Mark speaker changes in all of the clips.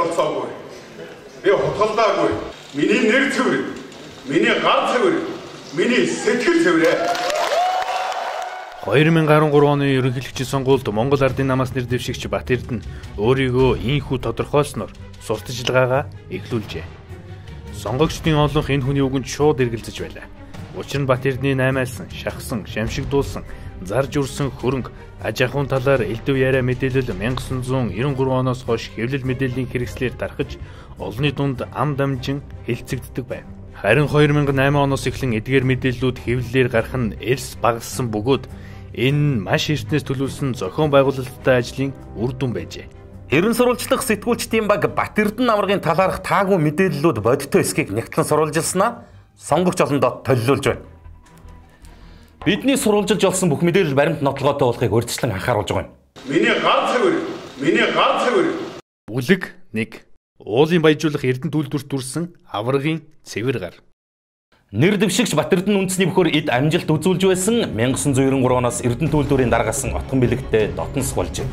Speaker 1: оролцоогүй. Би хутгалдаагүй. Миний нэр цэвэр, миний гар цэвэр, миний сэтгэл цэвэр.
Speaker 2: 2013 оны ерөнхийлөгчийн сонгуульд Монгол Ардын намаас нэр дэвшигч Бат-Эрдэнэ өөрийгөө ийнхүү тодорхойлсноор сурталчилгаагаа эхлүүлжээ. Сонгогчдын олонх энэ хүний үгэнд шууд эргэлзэж байлаа. Учир нь Бат-Эрдэнийн наймаалсан, шахсан, шамшигдуулсан, зарж үрсэн хөрөнгө аж ахуйн талаар элдв яриа мэдээлэл 1993 оноос хойш хэвлэл мэдээллийн хэрэгслээр тархаж олонний дунд ам дамжин хэлцэгддэг байв. Харин 2008 оноос эхлэн эдгээр мэдээллүүд хэвлэлээр гарах нь эрс багассан бөгөөд энэ нь маш эртнээс төлөвлөсөн зохион байгуулалттай ажлын үр дүн байжээ.
Speaker 3: Эрен сурвалжлах сэтгүүлчдийн баг Бат-Эрдэнэ аваргын талаарх таагүй мэдээллүүд бодиттой эсхийг нягтлан сурвалжилснаа сонгогч олондоо толилуулж байна. Бидний сурвалжилж олсон бүх мэдээлэл баримт нотлогоотой болохыг урьдчилан анхааруулж байгаа юм.
Speaker 1: Миний гар цэвэр, миний гар цэвэр.
Speaker 2: Бүлэг 1. Уулын баяжуулах Эрдэнэт үйлдвэрт дүрсэн аваргын цэвэр гар.
Speaker 3: Нэр дэвшигч Бат-Эрдэнэ үндэсний бөхөр эд амжилт үзүүлж байсан 1993 оноос Эрдэнэт үйлдвэрийн дараагасан отгон бэлэгтэй дотносох болжээ.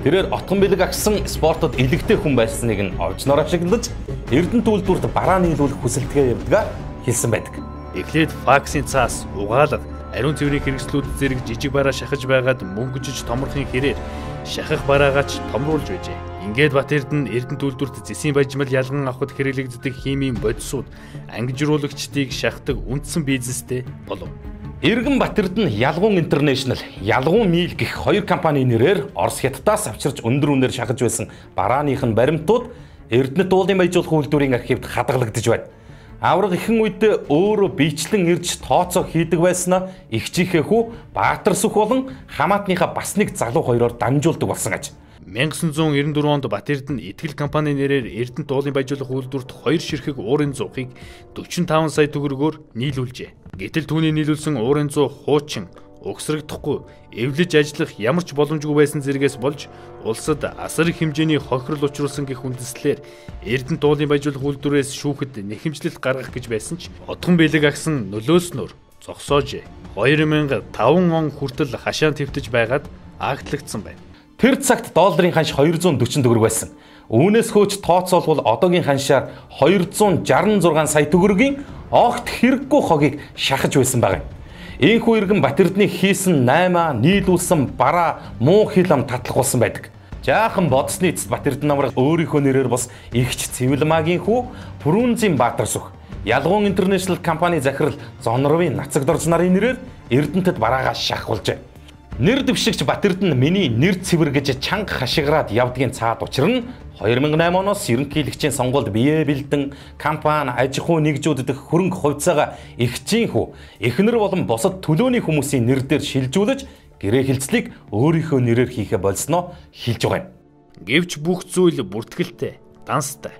Speaker 3: Тэрээр отгон бэлэг агсан спортод элэгтэй хүн байсныг нь овжноор ашиглаж Эрдэнэт үйлдвэрт бараа нийлүүлэх хүсэлтгээ явдгаа хэлсэн байдаг.
Speaker 2: Эхлээд факсийн цаас, угаалга, ариун цэврийн хэрэгслүүд зэрэг жижиг бараа шахаж байгаад мөнгөжиж томорхын хэрээр шахах бараагаач томруулж байжээ. Ингээд Бат-Эрдэнэ Эрдэнэт үйлдвэрт зэсийн баяжмал ялган авахд хэрэглэгддэг химийн бодисууд ангижруулагчдыг шахдаг үндсэн бизнестэй болов.
Speaker 3: Иргэн Бат-Эрдэнэ Ялгуун Интернэшнл, Ялгуун Мил гэх хоёр компани нэрээр Орос Хятадаас авчирч өндөр үнээр шахаж байсан барааных нь баримтууд Эрдэнэт уулын баяжуулах үйлдвэрийн архивд хадгалагдаж байна. Аварга ихэн үед өөрөө биечлэн ирж тооцоо хийдэг байснаа эгчийнхээ хүү Баатар сүх болон хамаатныхаа бас нэг залуу хоёроор дамжуулдаг болсон аж.
Speaker 2: 1994 онд Бат-Эрдэнэ Итгэл компани нэрээр Эрдэнэт уулын баяжуулах үйлдвэрт хоёр ширхэг уурын зуухыг 45 сая төгрөгөөр нийлүүлжээ. Гэтэл түүний нийлүүлсэн уурын зуу хуучин, угсрагдахгүй, эвлэж ажиллах ямар ч боломжгүй байсан зэргээс болж улсад асар их хэмжээний хохирол учруулсан гэх үндэслэлээр Эрдэнэт уулын баяжуулах үйлдвэрээс шүүхэд нэхэмжлэл гаргах гэж байсан ч отгон бэлэг агсан нөлөөснөөр зогсоожээ. 2005 он хүртэл хашаан твтэж байгаад актлагдсан байна.
Speaker 3: Тэр цагт долларын ханш 240 төгрөг байсан. Үүнээс хөөч тооцоолбол одоогийн ханшаар 266 сая төгрөгийн огт хэрэггүй хогийг шахаж байсан байгаа юм. Ийхүү иргэн Бат-Эрдэнийн хийсэн наймаа нийлүүлсэн бараа муу хил ам татлах болсон байдаг. Жаахан бодсны эцэст Бат-Эрдэнэ аварга өөрийнхөө нэрээр бос эгч Цэвэлмагийн хүү Пүрүнзийн Баатар сүх, Ялгуун Интернэшнл компани захирал Зонорвын Нацагдорж нарын нэрээр Эрдэнэтэд бараагаа шахах болжээ. Нэр дэвшигч Бат-Эрдэнэ миний нэр цэвэр гэж чанга хашгираад явдгийн цаад учир нь 2008 оноос ерөнхийлөгчийн сонгуульд бие бэлдэн компани аж ахуй нэгжүүд дэх хөрөнгө хувьцаагаа эгчийн хүү, эхнэр болон бусад төлөөний хүмүүсийн нэр дээр шилжүүлж гэрээ хэлцлийг өөрийнхөө нэрээр хийхэ болсноо хэлж байгаа юм.
Speaker 2: Гэвч бүх зүйл бүртгэлтэй, данстай.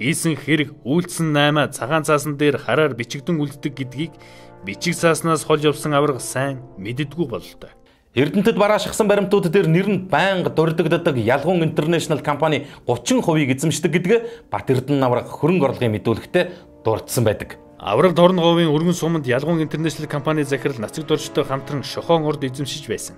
Speaker 2: Хийсэн хэрэг, үйлдсэн наймаа цагаан цаасан дээр хараар бичигдэн үлддэг гэдгийг бичиг цааснаас хол явсан аварга сайн мэддэггүй бололтой.
Speaker 3: Эрдэнэтэд бараа шахсан баримтууд дээр нэр нь байнга дурддагддаг Ялгуун Интернэшнл компани 30%-ийг эзэмшдэг гэдгээ Бат-Эрдэнэ аварга хөрөнгө орлогын мэдүүлэгтээ дурдсан байдаг.
Speaker 2: Аварга Дорноговын өргөн суманд Ялгуун Интернэшнл компани захирал Нацагдоржтой хамтран Шохоон орд эзэмшиж байсан.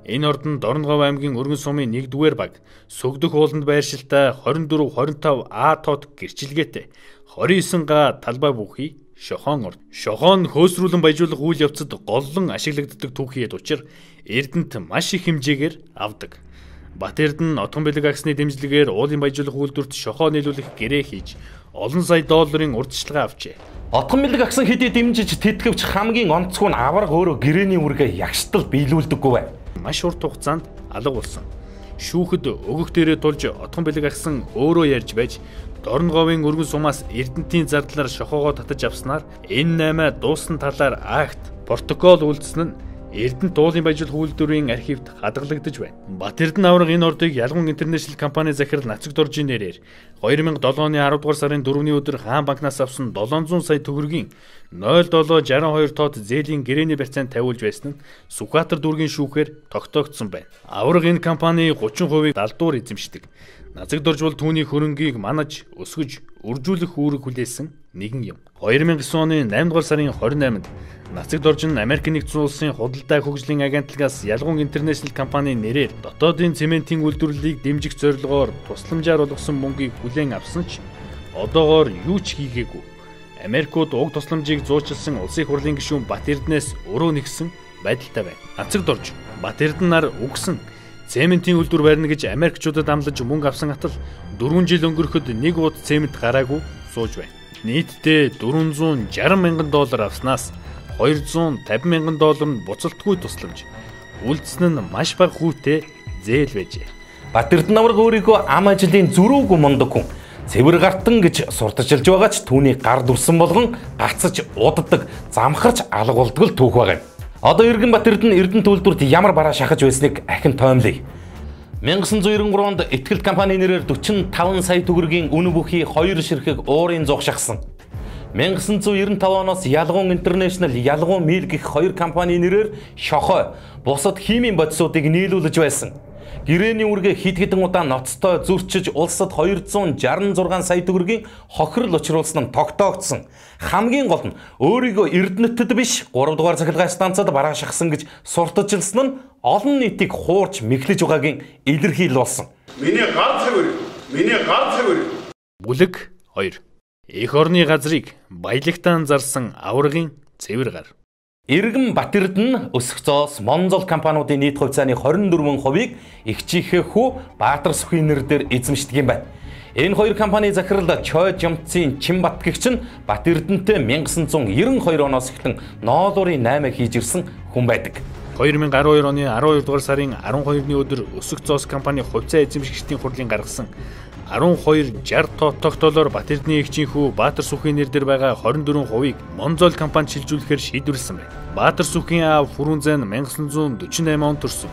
Speaker 2: Энэ орд нь Дорноговь аймгийн өргөн сумын 1-р баг Сөгдөх ууланд байршилтай 24 25 А тод гэрчилгээтэй 29 га талбай бүхий Шохоон орд. Шохоон хөөсрүүлэн баяжуулах үйл явцад голлон ашиглагддаг түүхийд учир Эрдэнэт маш их хэмжээгээр авдаг. Бат-Эрдэнэ отгон бэлэг агсны дэмжлэгээр уулын баяжуулах үйлдвэрт шохоо нийлүүлэх гэрээ хийж олон сая долларын урьдчилгаа авчээ.
Speaker 3: Отгон бэлэг агсан хэдий дэмжиж тэтгэвч хамгийн онцгой нь аварга өөрөө гэрээний үүргээ ягштал биелүүлдэггүй байв.
Speaker 2: Маш урт хугацаанд алга болсон. Шүүхэд өгөх дээрээ тулж отгон бэлэг агсан өөрөө ярьж байж Дорноговын өргөн сумаас Эрдэнэтийн зардлаар шохоогоо татаж авснаар энэ наймаа дууссан талаар акт протокол үйлдсэн нь Эрдэнэт уулын баяжуулах үйлдвэрийн архивд хадгалагдаж байна. Бат-Эрдэнэ аварга энэ ордыг Ялгуун Интернэшнл компани захирал Нацагдоржийн нэрээр 2007 оны 10 дугаар сарын 4-ний өдөр Хаан банкнаас авсан 700 сая төгрөгийн 0762 тоод зээлийн гэрээний барьцаанд тавиулж байсан нь Сүхбаатар дүүргийн шүүхээр тогтоогдсон байна. Аварга энэ компани 30%-ийг далдуур эзэмшдэг. Нацаг дорж бол түүний хөрөнгийг манаж, өсгөж, үржүүлэх үүрэг хүлээсэн нэгэн юм. 2009 оны 8 дугаар сарын 28-нд Нацаг дорж нь Америк нэгдсэн улсын худалдаа хөгжлийн агентлагаас Ялгуун Интернэшнл компани нэрээр дотоодын цементийн үйлдвэрлэлийг дэмжих зорилгоор тусламжаар олгосон мөнгийг хүлээн авсан ч одоогоор юу ч хийгээгүй. Америкууд уг тусламжийг зуучилсан улсын их хурлын гишүүн Бат Эрдэнэс өрөө нэгсэн байдалтай байна. Нацаг дорж Бат Эрдэнэ нар үгсэн цементийн үйлдвэр барина гэж Америкчуудад амлаж мөнгө авсан атал 4 жил өнгөрөхөд нэг ууд цемент гараагүй сууж байна. Нийтдээ 460 мянган доллар авснаас 250 мянган доллар нь буцалтгүй тусламж. Үлдсэн нь маш бага хүүтэй зээл байжээ.
Speaker 3: Бат Эрдэнэ аварга өөрийгөө ам ажлын зөрүүгүй мундаг хүн, цэвэр гартан гэж сурталчилж байгаа ч түүний гар дүрсэн болгон гацаж уддаг, замхарч алгуулдаг л түүх байгаа юм. Одоо Эргэн Бат Эрдэнэ Эрдэнэ төлдөрт ямар бараа шахаж байсныг ахин тоомлъя. 1993 онд Итгэлт компани нэрээр 45 сая төгрөгийн үнэ бүхий 2 ширхэг уурын зух шахсан. 1995 оноос Ялгуун Интернэшнл, Ялгуун Мил гэх хоёр компани нэрээр шохой, бусад химийн бодисуудыг нийлүүлж байсан. Гэрээний үүргээ хэд хэдэн удаа ноцтой зөрчиж улсад 266 сая төгрөгийн хохирол учруулсан нь тогтоогдсон. Хамгийн гол нь өөрийгөө Эрдэнэтэд биш 3 дугаар цахилгаан станцад бараа шахсан гэж сурталчилсан нь олон нийтийг хуурч мэхлэж байгаагийн илэрхийлэл болсон.
Speaker 1: Миний гар цэвэр, миний гар цэвэр.
Speaker 2: Бүлэг 2. Эх орны газрыг баялагтаан зарсан аваргын цэвэр гар.
Speaker 3: Эргэн Бат Эрдэнэ өсөх зоос Монзол компаниудын нийт хувьцааны 24%-ийг эгчийнхээ хүү Баатар Сүхийн нэр дээр эзэмшдэг юм байна. Энэ хоёр компани захирал Чой Жамцын Чимбат гэгч нь Бат Эрдэнэтэй 1992 оноос эхлэн ноолуурын 8 хийж ирсэн хүн байдаг.
Speaker 2: 2012 оны 12 дугаар сарын 12-ны өдөр өсөх зоос компани хувьцаа эзэмшигчдийн хурлын гаргасан 12 60 тоотогтолоор Бат Эрдэнэ эгчийн хүү Баатар Сүхийн нэр дээр байгаа 24%-ийг Монзол компани шилжүүлэхээр шийдвэрлэсэн байна. Баатар Сүхийн аав Фрунзен 1948 онд төрсөн.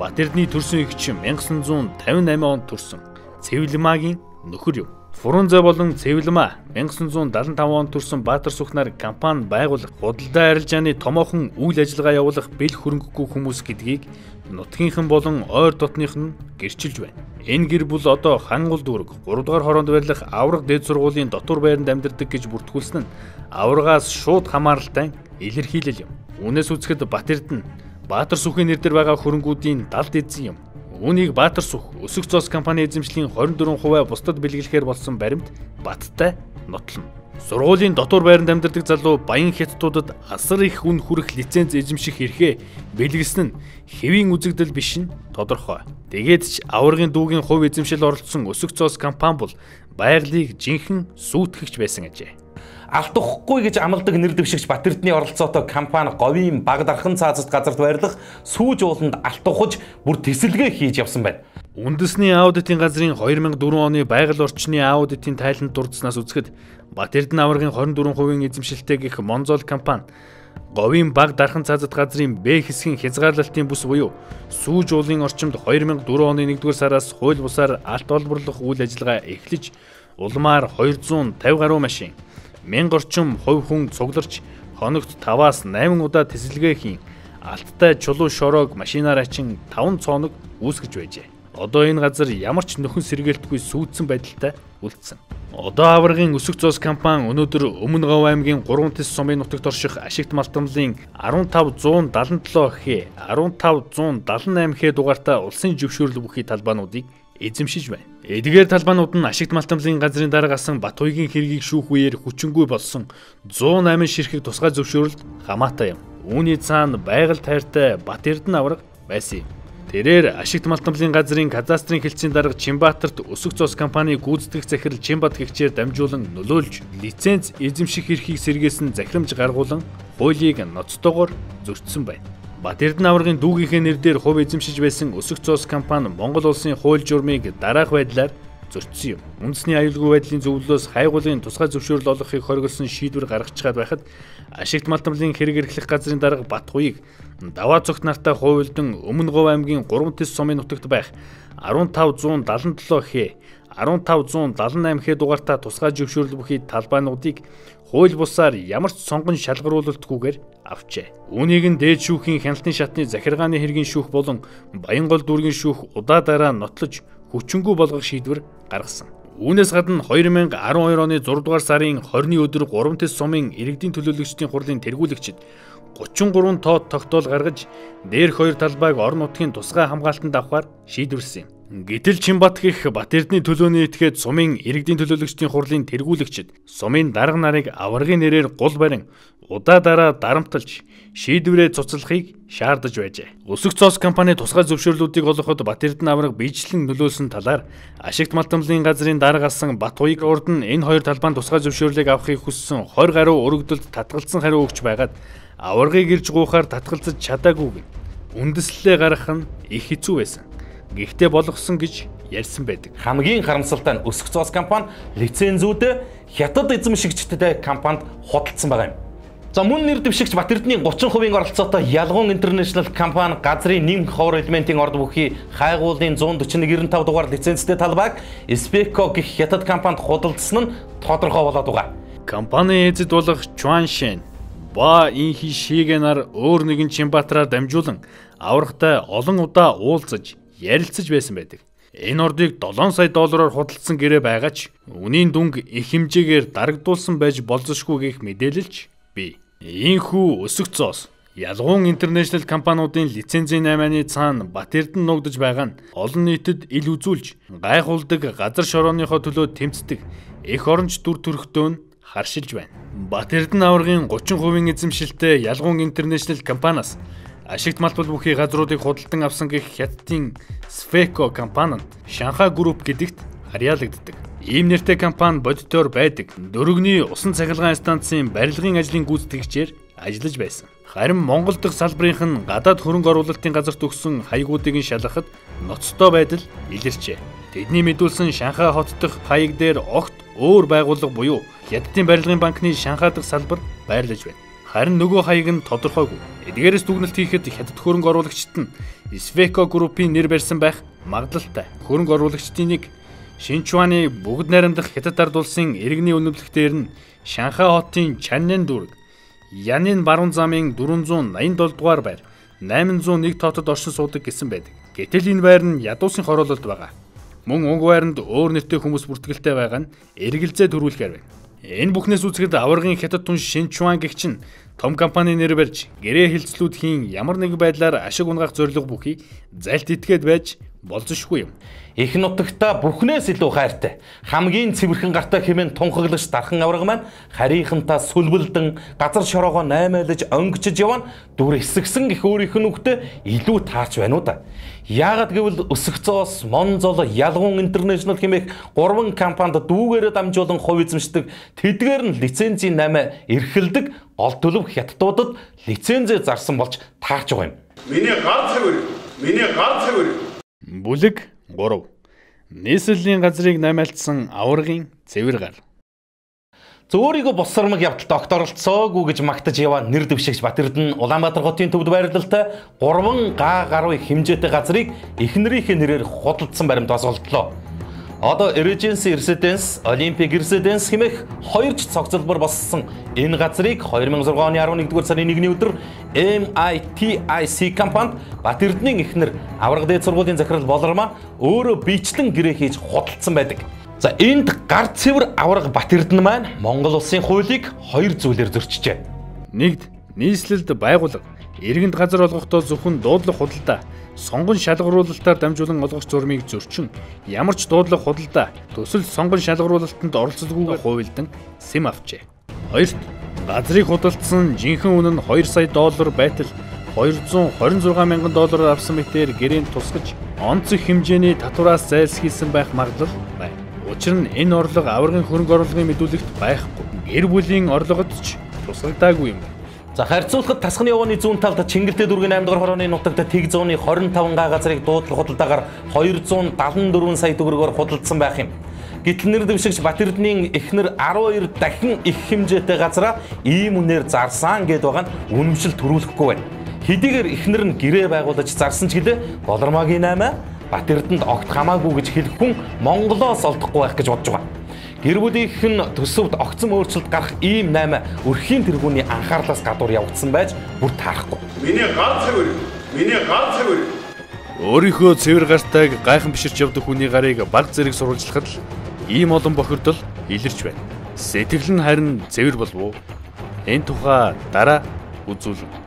Speaker 2: Бат Эрдэнэ төрсөн эгч 1958 онд төрсөн. Цэвлэмагийн нөхөр юм. Фрунзе болон Цэвлэмаа 1975 онд төрсөн Баатар Сүх нар компани байгуулах, худалдаа арилжааны томоохон үйл ажиллагаа явуулах бэл хөрөнгөгүй хүмүүс гэдгийг нутгийнхан болон ойр дотных нь гэрчилж байна. Энэ гэр бүл одоо Хангул дүүрэг 3 дугаар хороонд байрлах аварга дээд сургуулийн дотуур байранд амьдардаг гэж бүртгүүлсэн нь аваргаас шууд хамааралтай илэрхийлэл юм. Үүнээс үзэхэд Бат Эрдэнэ Баатар Сүхийн нэр дээр байгаа хөрөнгүүдийн далд эзэн юм. Үүнийг Баатар Сүх өсөх зоос компани эзэмшлийн 24% бусдад бэлгэлэхээр болсон баримт баттай нотлоно. Сургуулийн дотуур байранд амьдардаг залуу баян хятадуудад асар их үн хүрэх лиценз эзэмших эрхээ бэлгэлсэн нь хэвийн үзэгдэл биш нь тодорхой. Тэгээд ч аваргын дүүгийн хувь эзэмшил оролцсон өсөх зоос компани бол байгалийг жинхэнэ сүйтгэгч байсан ажээ.
Speaker 3: Алдахгүй гэж амладаг нэр дэвшигч Бат Эрдэнийн оролцоотой компани говийн баг дархан цаазат газарт байрлах сүүж ууланд алт ухаж бүр тэсэлгээ хийж явсан байна.
Speaker 2: Үндэсний аудитын газрын 2004 оны байгаль орчны аудитын тайланд дурдсанаас үзэхэд Бат Эрдэнэ аваргын 24% эзэмшилтэй гэх Монзол компани говийн баг дархан цаазат газрын Б хэсгийн хязгаарлалтын бүс буюу сүүж уулын орчимд 2004 оны 1-р сараас хууль бусаар алт олборлох үйл ажиллагаа эхлэж улмаар 250 гаруй машин 1000 орчим хувь хүн цугларч хоногт 5-аас 8 удаа тэсэлгээ хийн алттай чулуу шороог машинаар ачин 5 цооног үүсгэж байжээ. Одоо энэ газар ямар ч нөхөн сэргээлтгүй сүйдсэн байдалтай үлдсэн. Одоо аваргын өсөх зоос компани өнөөдөр Өмнө Говь аймгийн 3 тэс сумын нутагт орших ашигт малтамлын 15177 хэ 15178 хэ дугаартай улсын зөвшөөрөл бүхий талбайнуудыг эзэмшиж байна. Эдгээр талбайнууд нь ашигт малтамлын газрын дарга асан Бат Хуйгийн хэргийг шүүх үеэр хүчингүй болсон 108 ширхэг тусгай зөвшөөрөлд хамаатай юм. Үүний цаана байгаль тайртай Бат Эрдэнэ аварга байсан юм. Тэрээр ашигт малтамлын газрын кадастрын хэлтсийн дарга Чимбаатарт өсөх зоос компани гүйцэтгэх захирал Чимбат гэгчээр дамжуулан нөлөөлж лиценз эзэмших эрхийг сэргээсэн захирамж гаргуулан хуулийг ноцтойгоор зөрчсөн байна. Бат Эрдэнэ аваргын дүүгийнхээ нэр дээр хувь эзэмшиж байсан өсөх зоос компани Монгол улсын хууль журмыг дараах байдлаар зөрчсөн юм. Үндэсний аюулгүй байдлын зөвлөлөөс хайгуулын тусгай зөвшөөрөл олгохыг хориглосон шийдвэр гаргачаад байхад ашигт малтамлын хэрэг эрхлэх газрын дарга Бат Хуйг даваа цогт нартай хувилдан Өмнө Говь аймгийн 3 тэс сумын нутагт байх 15177 хэ 15178 хэ дугаартай тусгай зөвшөөрөл бүхий талбайнуудыг хууль бусаар ямар ч сонгон шалгаруулалтгүйгээр авчээ. Үүнийг нь дээд шүүхийн хяналтын шатны захиргааны хэргийн шүүх болон Баянгол дүүргийн шүүх удаа дараа нотлож хүчингүй болгох шийдвэр гаргасан. Үүнээс гадна 2012 оны 6 дугаар сарын 20-ны өдөр 3 тэс сумын иргэдийн төлөөлөгчдийн хурлын тэргүүлэгчид 33 тоо тогтоол гаргаж дээрх хоёр талбайг орон нутгийн тусгай хамгаалтанд авахар шийдвэрлэсэн юм. Гэтэл Чинбат гэх Бат-Эрдэнийн төлөөний этгээд сумын иргэдийн төлөөлөгчдийн хурлын тэргүүлэгчид сумын дарга нарыг аваргын нэрээр гул барин удаа дараа дарамтлаж шийдвэрээ цуцлахыг шаардаж байжээ. Өсөх цоос компани тусгай зөвшөөрлүүдийг олгоход Бат-Эрдэнэ аварга биечлэн нөлөөлсөн талаар ашигт малтамлын газрын дарга асан Бат-Уяг урд нь энэ хоёр талбайн тусгай зөвшөөрлийг авахыг хүссэн 20 гаруй өргөдөлд татгалзсан хариу өгч байгаад аваргыг ирж гуйхаар татгалзаж чадаагүй гэн. Үндэслэлээ гаргах нь их хэцүү байсан. Гэхдээ болгосон гэж ярьсан байдаг.
Speaker 3: Хамгийн харамсалтай нь Өсөх цоос компани лицензүүдээ хятад эзэмшигчтэй компанид худалдсан байгаа юм. За мөн нэр дэвшигч Бат-Эрдэнийн 30% оролцоотой Ялгуун Интернэшнл компани газрын нэмэх ховор элементийн орд бүхий хайгуулын 141.95 дугаар лицензтэй талбайг Speco гэх хятад компанид худалдсан нь тодорхой болоод байгаа.
Speaker 2: Компани эзэд болох Чуан Шен ба инхи шигэ нар өөр нэгэн Чинбатраар дамжуулан аврагтай олон удаа уулзаж ярилцаж байсан байдаг. Энэ ордыг 7 сая доллараар худалдсан гэрээ байгаа ч үнийн дүнг их хэмжээгээр дарагдуулсан байж болзошгүй гэх мэдээлэлч бий. Ийхүү Өсөх цоос Ялгуун Интернэшнл компаниудын лицензийн наймааны цаана Бат-Эрдэнэ нуугдаж байгаа нь олон нийтэд ил үзүүлж гайхуулдаг газар шорооныхоо төлөө тэмцдэг эх оронч дүр төрхтөө нь харшилж байна. Бат-Эрдэнэ аваргын 30% эзэмшилтэй Ялгуун Интернэшнл компаниас ашигт малтбал бүхий газруудыг худалдан авсан гэх хятадын Speco компани нь Шанхай Group гэдэгт харьяалагддаг. Ийм нэртэй компани бодитоор байдаг. Дөрөгний усан цахилгаан станцын барилгын ажлын гүйцэтгэгчээр ажиллаж байсан. Харин Монгол дахь салбарынх нь гадаад хөрөнгө оруулалтын газарт өгсөн хаягуудыг нь шалгахад ноцтой байдал илэрчээ. Тэдний мэдүүлсэн Шанхай хот дахь хаяг дээр огт өөр байгууллага буюу Хятадын барилгын банкны Шанхай дахь салбар байрлаж байна. Харин нөгөө хаяг нь тодорхойгүй. Эдгээрээс дүгнэлт хийхэд хятад хөрөнгө оруулагчид нь Speco Group-ийн нэр барьсан байх магадлалтай. Хөрөнгө оруулагчдын нэг Шинчуаны бүгд найрамдах хятад ард улсын иргэний үнэмлэх дээр нь Шанхай хотын Чаннэн дүүрэг, Янын баруун замын 487 дугаар байр 801 тоотод оршин суудаг гэсэн байдаг. Гэтэл энэ байр нь ядуусын хороололд байгаа. Мөн уг байранд өөр нэртэй хүмүүс бүртгэлтэй байгаа нь эргэлзээ төрүүлэхээр байна. Энэ бүхнээс үзэхэд аваргын хятад тун Шинчуан гэгч нь том компани нэр барьж гэрээ хилцлүүд хийн ямар нэгэн байдлаар ашиг унгаах зорилго бүхий залт итгээд байж болзошгүй юм.
Speaker 3: Их нутагта бүхнээс илүү хайртай хамгийн цэвэрхэн гартай хэмээн тунхаглагч дархан аварга маань харийнхантаа сүлбэлдэн газар шороогоо наймайлаж онгичж явна дүр эсгсэн гэх өөрийнх нь үгтэй илүү таарч байна уу да. Яагаад гэвэл Өсөх цоос, Монзол, Ялгуун Интернэшнл хэмээх 3 компанид дүүгээрээ дамжуулан хувь эзэмшдэг тэдгээр нь лицензийн 8 эрхэлдэг гол төлөв хятадуудад лицензээ зарсан болж таарч байгаа юм.
Speaker 1: Миний гар цэвэр, миний гар цэвэр.
Speaker 2: Бүлэг 3. Нийслэлийн газрыг наймаалтсан аваргын цэвэр гар.
Speaker 3: Зөөрийгөө босромог явдалд огт оролцоогүй гэж магтаж яваа нэр дэвшигч Бат-Эрдэнэ Улаанбаатар хотын төвд байрлалтай 3 га гаруй хэмжээтэй газрыг эхнэрийнхээ нэрээр худалдсан баримт бас олдлоо. Одоо Regency Residence, Olympic Residence хэмээх хоёр ч цогцолбор боссон энэ газрыг 2006 оны 11-р сарын 1-ний өдөр MITIC компанид Бат-Эрдэнийн эхнэр аварга дээд сургуулийн захирал Болормаа өөрөө биечлэн гэрээ хийж худалдсан байдаг. За энд гар цэвэр аварга Бат-Эрдэнэ маань Монгол улсын хуулийг хоёр зүйлээр зөрчижээ.
Speaker 2: Нэгд, нийслэлд байгууллага иргэнд газар олгохдоо зөвхөн дуудлага худалдаа, сонгон шалгаруулалтаар дамжуулан олгох журмыг зөрчин ямар ч дуудлага худалдаа төсөл сонгон шалгаруулалтанд оролцолгүйгээр хувилдан сэм авчээ. Хоёрт, газрыг худалдсан жинхэнэ үнэ нь 2 сая доллар байтал 226 мянган доллараар авсан мэтээр гэрээнд тусгаж онцгой хэмжээний татвараас зайлсхийсэн байх магадлал байна. Учир нь энэ орлого аваргын хөрөнгө оруулалтын мэдүүлэгт байхгүй. Гэр бүлийн орлогод ч тусгагдаагүй юм байна.
Speaker 3: За харьцуулахад тасганы явааны зүүн талд Чингэлтэй дүүргийн 8 дугаар хорооны нутагт тэг зууны 25 га газрыг дуудлага худалдаагаар 274 сая төгрөгөөр худалдсан байх юм. Гэтэл нэр дэвшигч Бат-Эрдэнийн эхнэр 12 дахин их хэмжээтэй газраа ийм үнээр зарсан гэдээ байгаа нь үнэмшил төрүүлэхгүй байна. Хэдийгээр эхнэр нь гэрээ байгуулаж зарсан ч гэлээ Болормаагийн 8 Бат-Эрдэнэд огт хамаагүй гэж хэлэх хүн Монголоос олдохгүй байх гэж бодож байгаа. Гэр бүлийнх нь төсөвд огцом өөрчлөлт гарах ийм 8 өрхийн тэргүүний анхаарлаас гадуур явагдсан байж бүр таарахгүй.
Speaker 1: Миний гар цэвэр, миний гар цэвэр.
Speaker 2: Өөрийнхөө цэвэр гартайг гайхан биширч явдаг хүний гарыг баг зэрэг сурвалжлахад л ийм олон бохирдол илэрч байна. Сэтгэл нь харин цэвэр болов уу? Энэ тухай дараа үзүүлнэ.